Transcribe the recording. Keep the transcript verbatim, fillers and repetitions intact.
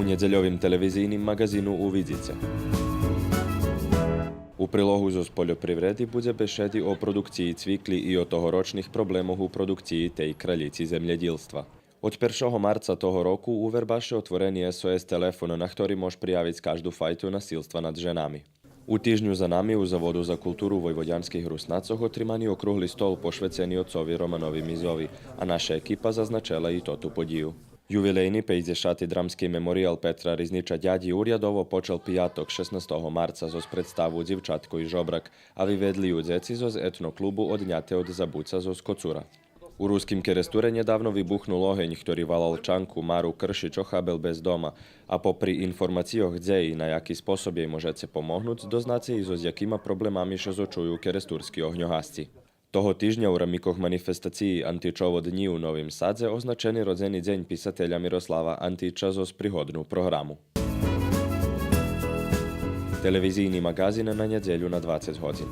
Нєдзельовим телевизийним маґазину увидзице: у прилогу зоз польопривреди будзе бешеди о продукциї цвикли и о тогорочних проблемох у продукциї тей кралїци землєдїлства. Од першого марца того року у Вербаше отворени СОС телефон, на хтори мож приявиц кажду файту насилства над женами. У тижню за нами у Заводу за културу войводянских Руснацох отримани округли стол пошвецени отцови Романови Мизови, а наша екипа зазначела и тоту подїю. Ювилейни пейдзешати драмски мемориял Петра Ризнича Дядї урядово почал пияток, шеснастого марца, зоз представу Дзивчатко и жобрак, а виведли ю дзеци зоз етно-клубу Одняте од забуца зоз Коцура. У Руским Керестуре нєдавно вибухнул огень, хтори валал чанку Мару Кршич охабел без дома, а попри информацийох дзе и на яки способ єй можеце помогнуц, дознаце и зоз якима проблемами ше зочую керестурски огньогасци. Того тижня у рамикох манифестациї Античово днї у Новим Садзе означени родзени дзень писателя Мирослава Антича зоз пригодну програму. Телевизийни маґазин на нєдзелю на двацец годзин.